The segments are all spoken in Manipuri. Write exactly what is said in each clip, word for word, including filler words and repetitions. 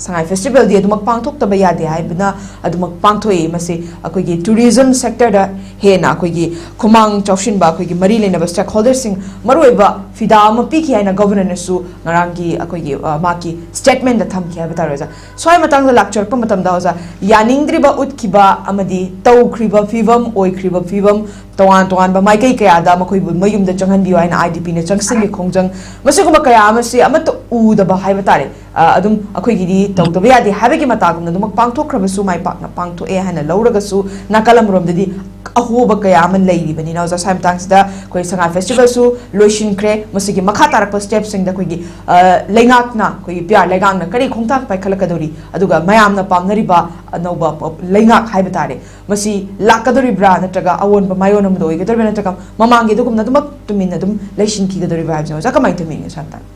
ꯁꯉꯥꯏ ꯐꯦꯁꯇꯤꯚꯦꯜꯗꯤ ꯑꯗꯨꯃꯛ ꯄꯥꯡꯊꯣꯛꯇꯕ ꯌꯥꯗꯦ ꯍꯥꯏꯕꯅ ꯑꯗꯨꯃꯛ ꯄꯥꯡꯊꯣꯛꯏ꯫ ꯃꯁꯤ ꯑꯩꯈꯣꯏꯒꯤ ꯇꯨꯔꯤꯖꯝ ꯁꯦꯛꯇꯔꯗ ꯍꯦꯟꯅ ꯑꯩꯈꯣꯏꯒꯤ ꯈꯨꯃꯥꯡ ꯆꯥꯎꯁꯤꯟꯕ, ꯑꯩꯈꯣꯏꯒꯤ ꯃꯔꯤ ꯂꯩꯅꯕ ꯁ꯭ꯇꯦꯛ ꯍꯣꯜꯗꯔꯁꯤꯡ, ꯃꯔꯨꯑꯣꯏꯕ ꯐꯤꯗꯥ ꯑꯃ ꯄꯤꯈꯤ ꯍꯥꯏꯅ ꯒꯕꯔꯅꯔꯅꯁꯨ ꯉꯔꯥꯡꯒꯤ ꯑꯩꯈꯣꯏꯒꯤ, ꯑ, ꯃꯍꯥꯛꯀꯤ ꯁ꯭ꯇꯦꯠꯃꯦꯟꯗ ꯊꯝꯈꯤ ꯍꯥꯏꯕ ꯇꯥꯔꯦ, ꯑꯣꯖꯥ꯫ ꯁ꯭ꯋꯥꯏ ꯃꯇꯥꯡꯗ ꯂꯥꯛꯆꯔꯛꯄ ꯃꯇꯝꯗ, ꯑꯣꯖꯥ, ꯌꯥꯅꯤꯡꯗ꯭ꯔꯤꯕ ꯎꯠꯈꯤꯕ ꯑꯃꯗꯤ ꯇꯧꯈ꯭ꯔꯤꯕ ꯐꯤꯕꯝ, ꯑꯣꯏꯈ꯭ꯔꯤꯕ ꯐꯤꯕꯝ, ꯇꯣꯉꯥꯟ ꯇꯣꯉꯥꯟꯕ ꯃꯥꯏꯀꯩ ꯀꯌꯥꯗ ꯃꯈꯣꯏꯕꯨ ꯃꯌꯨꯝꯗ ꯆꯪꯍꯟꯕꯤꯌꯨ ꯍꯥꯏꯅ ꯑꯥꯏ ꯗꯤ ꯄꯤꯅ ꯆꯪꯁꯤꯟꯒꯤ ꯈꯣꯡꯖꯪ, ꯃꯁꯤꯒꯨꯝꯕ ꯀꯌꯥ ꯑꯃꯁꯤ ꯑꯃꯠꯇ ꯎꯗꯕ ꯍꯥꯏꯕ ꯇꯥꯔꯦ꯫ ꯑ, ꯑꯗꯨꯝ ꯑꯩꯈꯣꯏꯒꯤꯗꯤ ꯇꯧꯗꯕ ꯌꯥꯗꯦ ꯍꯥꯏꯕꯒꯤ ꯃꯇꯥꯒꯨꯝꯅ ꯑꯗꯨꯃꯛ ꯄꯥꯡꯊꯣꯛꯈ꯭ꯔꯕꯁꯨ, ꯃꯥꯏ ꯄꯥꯛꯅ ꯄꯥꯡꯊꯣꯛꯑꯦ ꯍꯥꯏꯅ ꯂꯧꯔꯒꯁꯨ, ꯅꯥꯀꯜ ꯑꯃꯔꯣꯝꯗꯗꯤ ꯑꯍꯣꯕ ꯀꯌꯥ ꯑꯃ ꯂꯩꯔꯤꯕꯅꯤꯅ, ꯑꯣꯖꯥ, ꯁ꯭ꯋꯥꯏ ꯃꯇꯥꯡꯁꯤꯗ ꯑꯩꯈꯣꯏ ꯁꯉꯥꯏ ꯐꯦꯁꯇꯤꯚꯦꯜꯁꯨ ꯂꯣꯏꯁꯤꯟꯈ꯭ꯔꯦ꯫ ꯃꯁꯤꯒꯤ ꯃꯈꯥ ꯇꯥꯔꯛꯄ ꯁ꯭ꯇꯦꯞꯁꯤꯡꯗ ꯑꯩꯈꯣꯏꯒꯤ, ꯑ, ꯂꯩꯉꯥꯛꯅ, ꯑꯩꯈꯣꯏꯒꯤ ꯄꯤ ꯑꯥꯔ ꯂꯩꯉꯥꯛꯅ ꯀꯔꯤ ꯈꯣꯡꯊꯥꯡ ꯄꯥꯏꯈꯠꯂꯛꯀꯗꯧꯔꯤ, ꯑꯗꯨꯒ ꯃꯌꯥꯝꯅ ꯄꯥꯝꯅꯔꯤꯕ ꯑꯅꯧꯕ ꯄ-, ꯂꯩꯉꯥꯛ ꯍꯥꯏꯕ ꯇꯥꯔꯦ, ꯃꯁꯤ ꯂꯥꯛꯀꯗꯧꯔꯤꯕ꯭ꯔꯥ, ꯅꯠꯇ꯭ꯔꯒ ꯑꯑꯣꯟꯕ ꯃꯥꯏꯑꯣꯟ ꯑꯃꯗ ꯑꯣꯏꯒꯗꯧꯔꯤꯕ꯭ꯔꯥ, ꯅꯠꯇ꯭ꯔꯒ ꯃꯃꯥꯡꯒꯤ ꯑꯗꯨꯒꯨꯝꯅ ꯑꯗꯨꯃꯛ ꯇꯨꯃꯤꯟꯅ ꯑꯗꯨꯝ ꯂꯩꯁꯤꯟꯈꯤꯒꯗꯧꯔꯤꯕ꯭ꯔꯥ ꯍꯥꯏꯕꯁꯦ, ꯑꯣꯖꯥ, ꯀꯃꯥꯏꯅ ꯇꯧꯕꯤꯅꯤ ꯁ꯭ꯋꯥꯏ ꯃꯇꯥꯡꯗ?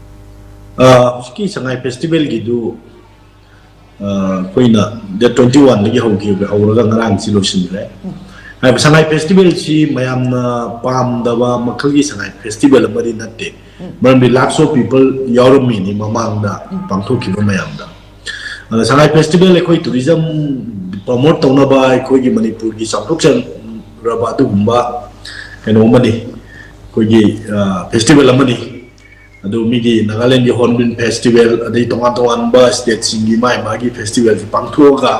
ꯑ, ꯍꯧꯖꯤꯛꯀꯤ ꯁꯉꯥꯏ ꯐꯦꯁꯇꯤꯚꯦꯜꯒꯤꯗꯨ, ꯑ, ꯑꯩꯈꯣꯏꯅ ꯗꯦꯠ ꯇ꯭ꯋꯦꯟꯇꯤ ꯋꯥꯟꯗꯒꯤ ꯍꯧꯈꯤꯕ, ꯍꯧꯔꯒ ꯉꯔꯥꯡꯁꯤ ꯂꯣꯏꯁꯤꯟꯈ꯭ꯔꯦ꯫ ꯍꯥꯏꯕ ꯁꯉꯥꯏ ꯐꯦꯁꯇꯤꯚꯦꯜꯁꯤ ꯃꯌꯥꯝꯅ ꯄꯥꯝꯗꯕ ꯃꯈꯜꯒꯤ ꯁꯉꯥꯏ ꯐꯦꯁꯇꯤꯚꯦꯜ ꯑꯃꯗꯤ ꯅꯠꯇꯦ꯫ ꯃꯔꯝꯗꯤ lakhs of people ꯌꯥꯎꯔꯝꯃꯤꯅꯤ ꯃꯃꯥꯡꯗ ꯄꯥꯡꯊꯣꯛꯈꯤꯕ ꯃꯌꯥꯝꯗ꯫ ꯑꯗ ꯁꯉꯥꯏ ꯐꯦꯁꯇꯤꯚꯦꯜ ꯑꯩꯈꯣꯏ ꯇꯨꯔꯤꯖꯝ ꯄ꯭ꯔꯃꯣꯠ ꯇꯧꯅꯕ, ꯑꯩꯈꯣꯏꯒꯤ ꯃꯅꯤꯄꯨꯔꯒꯤ ꯆꯥꯎꯊꯣꯛꯆꯔꯕ ꯑꯗꯨꯒꯨꯝꯕ ꯀꯩꯅꯣ ꯑꯃꯅꯤ, ꯑꯩꯈꯣꯏꯒꯤ, ꯑ, ꯐꯦꯁꯇꯤꯚꯦꯜ ꯑꯃꯅꯤ꯫ ꯑꯗꯨ ꯃꯤꯒꯤ ꯅꯥꯒꯥꯂꯦꯟꯒꯤ ꯍꯣꯔꯟꯕꯤꯜ ꯐꯦꯁꯇꯤꯚꯦꯜ, ꯑꯗꯩ ꯇꯣꯉꯥꯟ ꯇꯣꯉꯥꯟꯕ ꯁ꯭ꯇꯦꯠꯁꯤꯡꯒꯤ ꯃꯥꯒꯤ ꯃꯥꯒꯤ ꯐꯦꯁꯇꯤꯚꯦꯜꯁꯤ ꯄꯥꯡꯊꯣꯛꯑꯒ,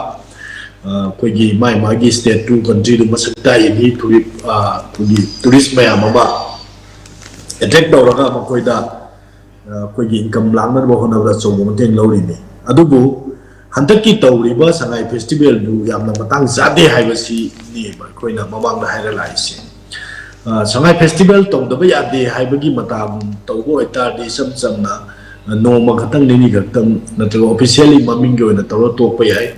ꯑ, ꯑꯩꯈꯣꯏꯒꯤ ꯃꯥꯒꯤ ꯃꯥꯒꯤ ꯁ꯭ꯇꯦꯠꯇꯨ, ꯀꯟꯇ꯭ꯔꯤꯗꯨ ꯃꯁꯛ ꯇꯥꯛꯏ, ꯃꯤ ꯇꯨꯔꯤ-, ꯑ, ꯑꯩꯈꯣꯏꯒꯤ ꯇꯨꯔꯤꯁ ꯃꯌꯥꯝ ꯑꯃ ꯑꯦꯇ꯭ꯔꯦꯛ ꯇꯧꯔꯒ ꯃꯈꯣꯏꯗ, ꯑ, ꯑꯩꯈꯣꯏꯒꯤ ꯏꯟꯀꯝ ꯂꯥꯛꯅꯕ ꯍꯣꯠꯅꯕꯗ ꯑꯆꯧꯕ ꯃꯇꯦꯡ ꯂꯧꯔꯤꯅꯤ꯫ ꯑꯗꯨꯕꯨ ꯍꯟꯗꯛꯀꯤ ꯇꯧꯔꯤꯕ ꯁꯉꯥꯏ ꯐꯦꯁꯇꯤꯚꯦꯜꯗꯨ ꯌꯥꯝꯅ ꯃꯇꯥꯡ ꯆꯥꯗꯦ ꯍꯥꯏꯕꯁꯤꯅꯦꯕ ꯑꯩꯈꯣꯏꯅ ꯃꯃꯥꯡꯗ ꯍꯥꯏꯔ ꯂꯥꯛꯏꯁꯦ꯫ ꯑ, ꯁꯉꯥꯏ ꯐꯦꯁꯇꯤꯚꯦꯜ ꯇꯧꯗꯕ ꯌꯥꯗꯦ ꯍꯥꯏꯕꯒꯤ ꯃꯇꯥꯒꯨꯝ ꯇꯧꯕ ꯑꯣꯏꯇꯥꯔꯗꯤ, ꯏꯆꯝ ꯆꯝꯅ, ꯑ, ꯅꯣꯡꯃ ꯈꯛꯇꯪ, ꯅꯤꯅꯤ ꯈꯛꯇꯪ, ꯅꯠꯇ꯭ꯔꯒ ꯑꯣꯐꯤꯁꯤꯌꯦꯜꯂꯤ ꯃꯃꯤꯡꯒꯤ ꯑꯣꯏꯅ ꯇꯧꯔ ꯇꯣꯛꯄ ꯌꯥꯏ꯫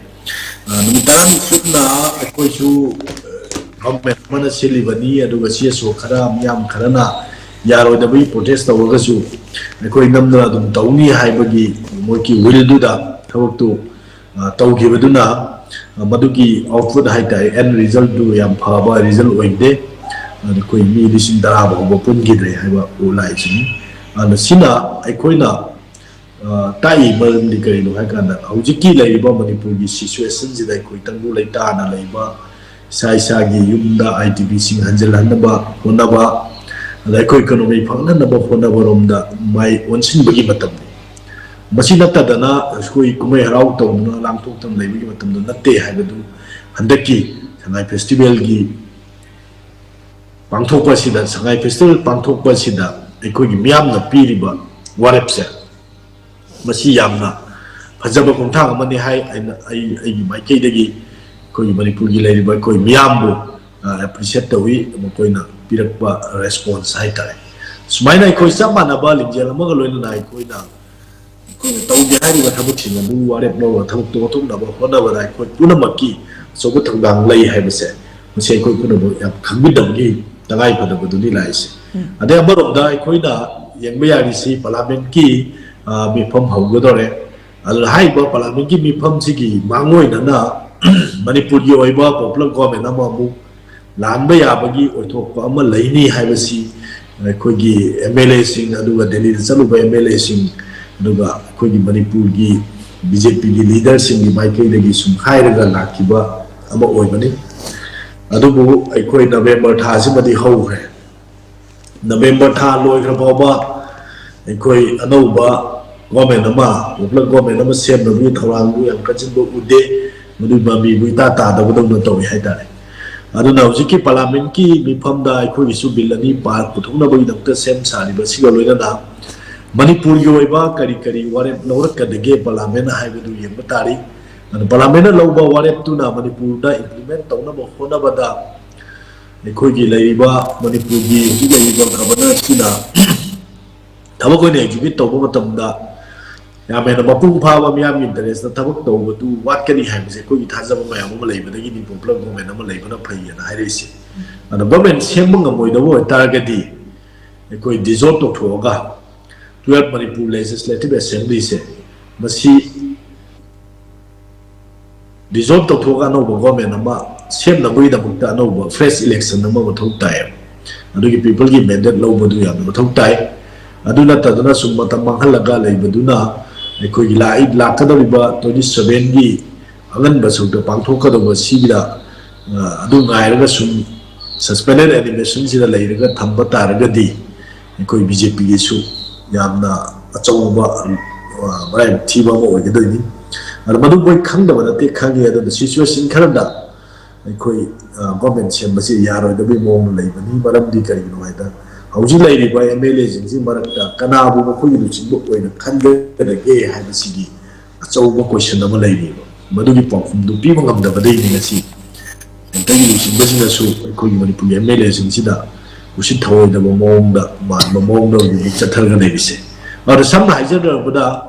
ꯑ, ꯅꯨꯃꯤꯠ ꯇꯔꯥꯅꯤ ꯆꯨꯞꯅ ꯑꯩꯈꯣꯏꯁꯨ, ꯑ, ꯒꯚꯔꯟꯃꯦꯟ ꯑꯃꯅ ꯁꯤꯜꯂꯤꯕꯅꯤ, ꯑꯗꯨꯒ ꯁꯤ ꯑꯦꯁ ꯑꯣ ꯈꯔ, ꯃꯤꯌꯥꯝ ꯈꯔꯅ ꯌꯥꯔꯣꯏꯗꯕꯒꯤ ꯄ꯭ꯔꯣꯇꯦꯁ ꯇꯧꯔꯒꯁꯨ, ꯑꯩꯈꯣꯏ ꯅꯝꯗꯅ ꯑꯗꯨꯝ ꯇꯧꯅꯤ ꯍꯥꯏꯕꯒꯤ ꯃꯣꯏꯒꯤ ꯋꯤꯜꯗꯨꯗ ꯊꯕꯛꯇꯨ, ꯑ, ꯇꯧꯈꯤꯕꯗꯨꯅ, ꯑ, ꯃꯗꯨꯒꯤ ꯑꯥꯎꯠꯄꯨꯠ ꯍꯥꯏꯇꯥꯔꯦ, ꯑꯦꯟ ꯔꯤꯖꯜꯗꯨ ꯌꯥꯝ ꯐꯕ ꯔꯤꯖꯜ ꯑꯣꯏꯗꯦ꯫ ꯑꯗ ꯑꯩꯈꯣꯏ ꯃꯤ ꯂꯤꯁꯤꯡ ꯇꯔꯥ ꯐꯥꯎꯕ ꯄꯨꯟꯈꯤꯗ꯭ꯔꯦ ꯍꯥꯏꯕ ꯂꯥꯛꯏꯁꯤꯅꯤ꯫ ꯑꯗꯨꯅ ꯁꯤꯅ ꯑꯩꯈꯣꯏꯅ ꯇꯥꯛꯏ ꯃꯔꯝꯗꯤ ꯀꯔꯤꯅꯣ ꯍꯥꯏ ꯀꯥꯟꯗ, ꯍꯧꯖꯤꯛꯀꯤ ꯂꯩꯔꯤꯕ ꯃꯅꯤꯄꯨꯔꯒꯤ ꯁꯤꯆꯨꯋꯦꯁꯟꯁꯤꯗ ꯑꯩꯈꯣꯏ ꯇꯪꯗꯨ ꯂꯩꯇꯥꯅ ꯂꯩꯕ, ꯏꯁꯥ ꯏꯁꯥꯒꯤ ꯌꯨꯝꯗ ꯑꯥꯏ ꯇꯤ ꯕꯤꯁꯤꯡ ꯍꯟꯖꯤꯜꯍꯟꯅꯕ ꯍꯣꯠꯅꯕ, ꯑꯗ ꯑꯩꯈꯣꯏ ꯏꯀꯣꯅꯣꯃꯤ ꯐꯒꯠꯅꯅꯕ ꯍꯣꯠꯅꯕꯔꯣꯝꯗ ꯃꯥꯏ ꯑꯣꯟꯁꯤꯟꯕꯒꯤ ꯃꯇꯝꯅꯤ꯫ ꯃꯁꯤ ꯅꯠꯇꯗꯅ ꯑꯩꯈꯣꯏ ꯀꯨꯝꯍꯩ ꯍꯔꯥꯎ ꯇꯧꯗꯨꯅ ꯂꯥꯡꯊꯣꯛꯇꯅ ꯂꯩꯕꯒꯤ ꯃꯇꯝꯗꯨ ꯅꯠꯇꯦ ꯍꯥꯏꯕꯗꯨ ꯍꯟꯗꯛꯀꯤ ꯁꯉꯥꯏ ꯐꯦꯁꯇꯤꯚꯦꯜꯒꯤ ꯄꯥꯡꯊꯣꯛꯄ ꯑꯁꯤꯗ, ꯁꯉꯥꯏ ꯐꯦꯁꯇꯤꯚꯦꯜ ꯄꯥꯡꯊꯣꯛꯄ ꯑꯁꯤꯗ ꯑꯩꯈꯣꯏꯒꯤ ꯃꯤꯌꯥꯝꯅ ꯄꯤꯔꯤꯕ ꯋꯥꯔꯦꯞꯁꯦ, ꯃꯁꯤ ꯌꯥꯝꯅ ꯐꯖꯕ ꯈꯣꯡꯊꯥꯡ ꯑꯃꯅꯤ ꯍꯥꯏ꯫ ꯑꯩꯅ, ꯑꯩ, ꯑꯩꯒꯤ ꯃꯥꯏꯀꯩꯗꯒꯤ ꯑꯩꯈꯣꯏꯒꯤ ꯃꯅꯤꯄꯨꯔꯒꯤ ꯂꯩꯔꯤꯕ ꯑꯩꯈꯣꯏ ꯃꯤꯌꯥꯝꯕꯨ ꯑꯦꯄ꯭ꯔꯤꯁꯤꯌꯦꯠ ꯇꯧꯏ, ꯃꯈꯣꯏꯅ ꯄꯤꯔꯛꯄ ꯔꯦꯁꯄꯣꯟꯁ ꯍꯥꯏꯇꯥꯔꯦ꯫ ꯁꯨꯃꯥꯏꯅ ꯑꯩꯈꯣꯏ ꯆꯞ ꯃꯥꯟꯅꯕ ꯂꯤꯡꯖꯦꯜ ꯑꯃꯒ ꯂꯣꯏꯅꯅ ꯑꯩꯈꯣꯏꯅ ꯑꯩꯈꯣꯏꯅ ꯇꯧꯒꯦ ꯍꯥꯏꯔꯤꯕ ꯊꯕꯛꯁꯤꯡ ꯑꯗꯨ ꯋꯥꯔꯦꯞ ꯂꯧꯔꯒ ꯊꯕꯛꯇꯨ ꯑꯣꯟꯊꯣꯛꯅꯕ ꯍꯣꯠꯅꯕꯗ ꯑꯩꯈꯣꯏ ꯄꯨꯝꯅꯃꯛꯀꯤ ꯑꯆꯧꯕ ꯊꯧꯗꯥꯡ ꯂꯩ ꯍꯥꯏꯕꯁꯦ, ꯃꯁꯤ ꯑꯩꯈꯣꯏ ꯄꯨꯝꯅꯃꯛ ꯌꯥꯝ ꯈꯪꯃꯤꯟꯅꯕꯒꯤ ꯇꯉꯥꯏ ꯐꯗꯕꯗꯨꯅꯤ ꯂꯥꯛꯏꯁꯦ꯫ ꯑꯗꯩ ꯑꯃꯔꯣꯝꯗ ꯑꯩꯈꯣꯏꯅ ꯌꯦꯡꯕ ꯌꯥꯔꯤꯁꯤ ꯄꯥꯔꯂꯥꯃꯦꯟꯠꯀꯤ, ꯑ, ꯃꯤꯐꯝ ꯍꯧꯒꯗꯧꯔꯦ꯫ ꯑꯗꯨꯅ ꯍꯥꯏꯔꯤꯕ ꯄꯥꯔꯂꯥꯃꯦꯟꯠꯀꯤ ꯃꯤꯐꯝꯁꯤꯒꯤ ꯃꯥꯡꯑꯣꯏꯅꯅ ꯃꯅꯤꯄꯨꯔꯒꯤ ꯑꯣꯏꯕ ꯄꯣꯄꯨꯂꯔ ꯒꯣꯚꯔꯟꯃꯦꯟꯠ ꯑꯃ ꯑꯃꯨꯛ ꯂꯥꯟꯕ ꯌꯥꯕꯒꯤ ꯑꯣꯏꯊꯣꯛꯄ ꯑꯃ ꯂꯩꯅꯤ ꯍꯥꯏꯕꯁꯤ ꯑꯩꯈꯣꯏꯒꯤ ꯑꯦꯝ ꯑꯦꯜ ꯑꯦꯁꯤꯡ, ꯑꯗꯨꯒ ꯗꯦꯜꯂꯤꯗ ꯆꯠꯂꯨꯕ ꯑꯦꯝ ꯑꯦꯜ ꯑꯦꯁꯤꯡ, ꯑꯗꯨꯒ ꯑꯩꯈꯣꯏꯒꯤ ꯃꯅꯤꯄꯨꯔꯒꯤ ꯕꯤ ꯖꯦ ꯄꯤꯒꯤ ꯂꯤꯗꯔꯁꯤꯡꯒꯤ ꯃꯥꯏꯀꯩꯗꯒꯤ ꯁꯨꯝ ꯍꯥꯏꯔꯒ ꯂꯥꯛꯈꯤꯕ ꯑꯃ ꯑꯣꯏꯕꯅꯤ꯫ ꯑꯗꯨꯕꯨ ꯑꯩꯈꯣꯏ ꯅꯕꯦꯝꯕꯔ ꯊꯥ ꯑꯁꯤꯃꯗꯤ ꯍꯧꯈ꯭ꯔꯦ꯫ ꯅꯕꯦꯝꯕꯔ ꯊꯥ ꯂꯣꯏꯈ꯭ꯔ ꯐꯥꯎꯕ ꯑꯩꯈꯣꯏ ꯑꯅꯧꯕ ꯒꯣꯚꯔꯟꯃꯦꯟꯠ ꯑꯃ, ꯄꯣꯄꯨꯂꯔ ꯒꯣꯚꯔꯟꯃꯦꯟꯠ ꯑꯃ ꯁꯦꯝꯅꯕꯒꯤ ꯊꯧꯔꯥꯡꯗꯨ ꯌꯥꯝ ꯀꯟꯁꯤꯟꯕ ꯎꯗꯦ꯫ ꯃꯗꯨꯒꯤ ꯃꯃꯤꯕꯨ ꯏꯇꯥ ꯇꯥꯗꯕꯗꯧꯅ ꯇꯧꯏ ꯍꯥꯏꯇꯥꯔꯦ꯫ ꯑꯗꯨꯅ ꯍꯧꯖꯤꯛꯀꯤ ꯄꯥꯔꯂꯥꯃꯦꯟꯠꯀꯤ ꯃꯤꯐꯝꯗ ꯑꯩꯈꯣꯏꯒꯤꯁꯨ ꯕꯤꯜ ꯑꯅꯤ ꯄꯥ-, ꯄꯨꯊꯣꯛꯅꯕꯒꯤꯗꯃꯛꯇ ꯁꯦꯝ ꯁꯥꯔꯤꯕꯁꯤꯒ ꯂꯣꯏꯅꯅ ꯃꯅꯤꯄꯨꯔꯒꯤ ꯑꯣꯏꯕ ꯀꯔꯤ ꯀꯔꯤ ꯋꯥꯔꯦꯞ ꯂꯧꯔꯛꯀꯗꯒꯦ ꯄꯥꯔꯂꯥꯃꯦꯟꯠꯅ ꯍꯥꯏꯕꯗꯨ ꯌꯦꯡꯕ ꯇꯥꯔꯤ꯫ ꯑꯗꯨ ꯄꯥꯔꯂꯥꯃꯦꯟꯠꯅ ꯂꯧꯕ ꯋꯥꯔꯦꯞꯇꯨꯅ ꯃꯅꯤꯄꯨꯔꯗ ꯏꯝꯄ꯭ꯂꯤꯃꯦꯟꯠ ꯇꯧꯅꯕ ꯍꯣꯠꯅꯕꯗ ꯑꯩꯈꯣꯏꯒꯤ ꯂꯩꯔꯤꯕ ꯃꯅꯤꯄꯨꯔꯒꯤ ꯍꯧꯖꯤꯛ ꯂꯩꯔꯤꯕ ꯒꯚꯔꯅꯔꯁꯤꯅ ꯊꯕꯛ ꯑꯣꯏꯅ ꯑꯦꯛꯖꯤꯀ꯭ꯌꯨꯠ ꯇꯧꯕ ꯃꯇꯝꯗ ꯌꯥꯝ ꯍꯦꯟꯅ ꯃꯄꯨꯡ ꯐꯥꯕ ꯃꯤꯌꯥꯝꯒꯤ ꯏꯟꯇꯔꯦꯁꯇ ꯊꯕꯛ ꯇꯧꯕꯗꯨ ꯋꯥꯠꯀꯅꯤ ꯍꯥꯏꯕꯁꯦ ꯑꯩꯈꯣꯏꯒꯤ ꯊꯥꯖꯕ ꯃꯌꯥꯝ ꯑꯃ ꯂꯩꯕꯗꯒꯤꯅꯤ ꯄꯣꯄꯨꯂꯔ ꯒꯣꯚꯔꯟꯃꯦꯟꯠ ꯑꯃ ꯂꯩꯕꯅ ꯐꯩꯌꯦꯅ ꯍꯥꯏꯔꯛꯏꯁꯦ꯫ ꯑꯗꯣ ꯒꯣꯚꯔꯟꯃꯦꯟꯠ ꯁꯦꯝꯕ ꯉꯝꯃꯣꯏꯗꯕ ꯑꯣꯏꯇꯥꯔꯒꯗꯤ ꯑꯩꯈꯣꯏ ꯗꯤꯖꯣꯜꯕ ꯇꯧꯊꯣꯛꯑꯒ ꯇꯨꯌꯦꯜꯐ ꯃꯅꯤꯄꯨꯔ ꯂꯦꯖꯤꯁꯂꯦꯇꯤꯚ ꯑꯦꯁꯦꯝꯕ꯭ꯂꯤꯁꯦ ꯃꯁꯤ ꯗꯤꯖꯣꯜꯕ ꯇꯧꯊꯣꯛꯑꯒ ꯑꯅꯧꯕ ꯒꯣꯚꯔꯟꯃꯦꯟꯠ ꯑꯃ ꯁꯦꯝꯅꯕꯒꯤꯗꯃꯛꯇ ꯑꯅꯧꯕ ꯐ꯭ꯔꯦꯁ ꯏꯂꯦꯛꯁꯟ ꯑꯃ ꯃꯊꯧ ꯇꯥꯏꯌꯦꯕ꯫ ꯑꯗꯨꯒꯤ ꯄꯤꯄꯜꯒꯤ ꯃꯦꯟꯗꯦꯠ ꯂꯧꯕꯗꯨ ꯌꯥꯝꯅ ꯃꯊꯧ ꯇꯥꯏ꯫ ꯑꯗꯨ ꯅꯠꯇꯗꯅ ꯁꯨꯝ ꯃꯇꯝ ꯃꯥꯡꯍꯜꯂꯒ ꯂꯩꯕꯗꯨꯅ ꯑꯩꯈꯣꯏꯒꯤ ꯂꯥꯛꯏ-, ꯂꯥꯛꯀꯗꯧꯔꯤꯕ twenty sevenꯒꯤ ꯑꯉꯟꯕ ꯁꯔꯨꯛꯇ ꯄꯥꯡꯊꯣꯛꯀꯗꯧꯕ ꯁꯤꯒꯤꯗ, ꯑ, ꯑꯗꯨ ꯉꯥꯏꯔꯒ ꯁꯨꯝ suspended animationꯁꯤꯗ ꯂꯩꯔꯒ ꯊꯝꯕ ꯇꯥꯔꯒꯗꯤ ꯑꯩꯈꯣꯏ BJPꯒꯤꯁꯨ ꯌꯥꯝꯅ ꯑꯆꯧꯕ, ꯑ, ꯃꯔꯥꯏꯕꯛ ꯊꯤꯕ ꯑꯃ ꯑꯣꯏꯒꯗꯣꯏꯅꯤ꯫ ꯑꯗꯣ ꯃꯗꯨ ꯃꯣꯏ ꯈꯪꯗꯕ ꯅꯠꯇꯦ, ꯈꯪꯉꯤ꯫ ꯑꯗꯨꯅ situation ꯈꯔꯗ ꯑꯩꯈꯣꯏ, ꯑ, government ꯁꯦꯝꯕꯁꯤ ꯌꯥꯔꯣꯏꯗꯕꯒꯤ ꯃꯑꯣꯡꯗ ꯂꯩꯕꯅꯤ꯫ ꯃꯔꯝꯗꯤ ꯀꯔꯤꯒꯤꯅꯣ ꯍꯥꯏꯗ, ꯍꯧꯖꯤꯛ ꯂꯩꯔꯤꯕ MLAꯁꯤꯡꯁꯤ ꯃꯔꯛꯇ ꯀꯅꯥꯕꯨ ꯃꯈꯣꯏꯒꯤ ꯂꯨꯆꯤꯡꯕ ꯑꯣꯏꯅ ꯈꯟꯒꯗꯒꯦ ꯍꯥꯏꯕꯁꯤꯒꯤ ꯑꯆꯧꯕ question ꯑꯃ ꯂꯩꯔꯤꯕ꯫ ꯃꯗꯨꯒꯤ ꯄꯥꯎꯈꯨꯝꯗꯨ ꯄꯤꯕ ꯉꯝꯗꯕꯗꯒꯤꯅꯤ ꯉꯁꯤ centreꯒꯤ ꯂꯨꯆꯤꯡꯕꯁꯤꯅꯁꯨ ꯑꯩꯈꯣꯏꯒꯤ ꯃꯅꯤꯄꯨꯔꯒꯤ MLAꯁꯤꯡꯁꯤꯗ ꯎꯁꯤꯠ ꯊꯑꯣꯏꯗꯕ ꯃꯑꯣꯡꯗ, ꯃꯥꯟꯕ ꯃꯑꯣꯡꯗ ꯍꯧꯖꯤꯛ ꯆꯠꯊꯔꯒ ꯂꯩꯔꯤꯁꯦ꯫ ꯑꯗꯣ ꯁꯝꯅ ꯍꯥꯏꯖꯔꯕꯗ,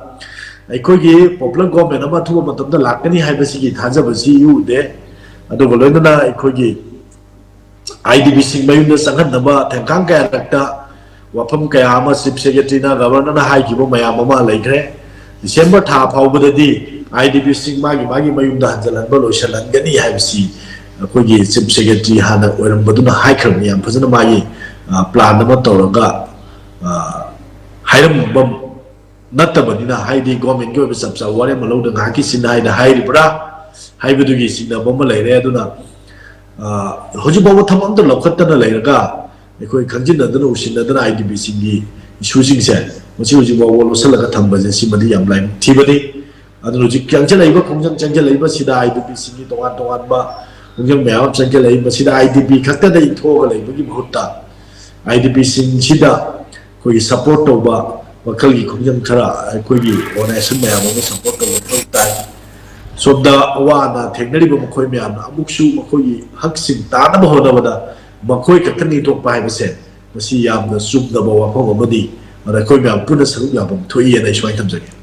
ꯑꯩꯈꯣꯏꯒꯤ popular government ꯑꯃ ꯑꯊꯨꯕ ꯃꯇꯝꯗ ꯂꯥꯛꯀꯅꯤ ꯍꯥꯏꯕꯁꯤꯒꯤ ꯊꯥꯖꯕꯁꯤ ꯎꯗꯦ꯫ ꯑꯗꯨꯒ ꯂꯣꯏꯅꯅ ꯑꯩꯈꯣꯏꯒꯤ IDPꯁꯤꯡ ꯃꯌꯨꯝꯗ ꯆꯪꯍꯟꯅꯕ ꯊꯦꯡꯈꯥꯡ ꯀꯌꯥꯔꯛꯇ ꯋꯥꯐꯝ ꯀꯌꯥ ꯑꯃ Chief Secretaryꯅ, Governorꯅ ꯍꯥꯏꯈꯤꯕ ꯃꯌꯥꯝ ꯑꯃ ꯂꯩꯈ꯭ꯔꯦ꯫ December ꯊꯥ ꯐꯥꯎꯕꯗꯗꯤ IDPꯁꯤꯡ ꯃꯥꯒꯤ ꯃꯥꯒꯤ ꯃꯌꯨꯝꯗ ꯍꯟꯖꯤꯜꯍꯟꯕ ꯂꯣꯏꯁꯤꯜꯍꯟꯒꯅꯤ ꯍꯥꯏꯕꯁꯤ ꯑꯩꯈꯣꯏꯒꯤ Chief Secretary ꯍꯥꯟꯅ ꯑꯣꯏꯔꯝꯕꯗꯨꯅ ꯍꯥꯏꯈ꯭ꯔꯕꯅꯤ, ꯌꯥꯝ ꯐꯖꯅ ꯃꯥꯒꯤ, ꯑ, plan ꯑꯃ ꯇꯧꯔꯒ, ꯑ, ꯍꯥꯏꯔꯝꯕ ꯅꯠꯇꯕꯅꯤꯅ, ꯍꯥꯏꯗꯤ governmentꯀꯤ ꯑꯣꯏꯕ ꯆꯞ ꯆꯥꯕ ꯋꯥꯔꯦꯞ ꯑꯃ ꯂꯧꯗ ꯉꯥꯏꯍꯥꯛꯀꯤ ꯁꯤꯟ ꯍꯥꯏꯅ ꯍꯥꯏꯔꯤꯕ꯭ꯔꯥ ꯍꯥꯏꯕꯗꯨꯒꯤ ꯆꯤꯡꯅꯕ ꯑꯃ ꯂꯩꯔꯦ꯫ ꯑꯗꯨꯅ, ꯑ, ꯍꯧꯖꯤꯛ ꯐꯥꯎꯕ ꯊꯕꯛ ꯑꯝꯇ ꯂꯧꯈꯠꯇꯅ ꯂꯩꯔꯒ ꯑꯩꯈꯣꯏ ꯈꯪꯖꯤꯟꯅꯗꯅ ꯎꯁꯤꯟꯅꯗꯅ IDPꯁꯤꯡꯒꯤ issueꯁꯤꯡꯁꯦ ꯃꯁꯤ ꯍꯧꯖꯤꯛ ꯐꯥꯎꯕ ꯂꯣꯠꯁꯤꯜꯂꯒ ꯊꯝꯕꯁꯦ ꯁꯤꯃꯗꯤ ꯌꯥꯝ ꯂꯥꯏꯕꯛ ꯊꯤꯕꯅꯤ꯫ ꯑꯗꯨꯅ ꯍꯧꯖꯤꯛ ꯆꯪꯁꯤꯜꯂꯛꯏꯕ ꯈꯣꯡꯖꯪ ꯆꯪꯁꯤꯜꯂꯛꯏꯕꯁꯤꯗ IDPꯁꯤꯡꯒꯤ ꯇꯣꯉꯥꯟ ꯇꯣꯉꯥꯟꯕ ꯈꯣꯡꯖꯪ ꯃꯌꯥꯝ ꯑꯃ ꯆꯪꯁꯤꯜꯂꯛꯏ꯫ ꯃꯁꯤꯗ IDP ꯈꯛꯇꯗ ꯏꯟꯊꯣꯛꯑꯒ ꯂꯩꯕꯒꯤ ꯃꯍꯨꯠꯇ IDPꯁꯤꯡꯁꯤꯗ ꯑꯩꯈꯣꯏꯒꯤ support ꯇꯧꯕ ꯋꯥꯈꯜꯒꯤ ꯈꯣꯡꯖꯪ ꯈꯔ ꯑꯩꯈꯣꯏꯒꯤ organization ꯃꯌꯥꯝ ꯑꯃ support ꯇꯧꯕ ꯃꯊꯧ ꯇꯥꯏ꯫ ꯁꯣꯝꯗ ꯑꯋꯥ ꯑꯅꯥ ꯊꯦꯡꯅꯔꯤꯕ ꯃꯈꯣꯏ ꯃꯌꯥꯝꯅ ꯑꯃꯨꯛꯁꯨ ꯃꯈꯣꯏꯒꯤ ꯍꯛꯁꯤꯡ ꯇꯥꯅꯕ ꯍꯣꯠꯅꯕꯗ ꯃꯈꯣꯏ ꯈꯛꯇꯪ ꯏꯟꯊꯣꯛꯄ ꯍꯥꯏꯕꯁꯦ ꯃꯁꯤ ꯌꯥꯝꯅ ꯆꯨꯝꯗꯕ ꯋꯥꯐꯝ ꯑꯃꯅꯤ꯫ ꯑꯗ ꯑꯩꯈꯣꯏ ꯃꯌꯥꯝ ꯄꯨꯟꯅ ꯁꯔꯨꯛ ꯌꯥꯐꯝ ꯊꯣꯛꯏ ꯍꯥꯏꯅ ꯑꯩ ꯁꯨꯃꯥꯏꯅ ꯊꯝꯖꯒꯦ꯫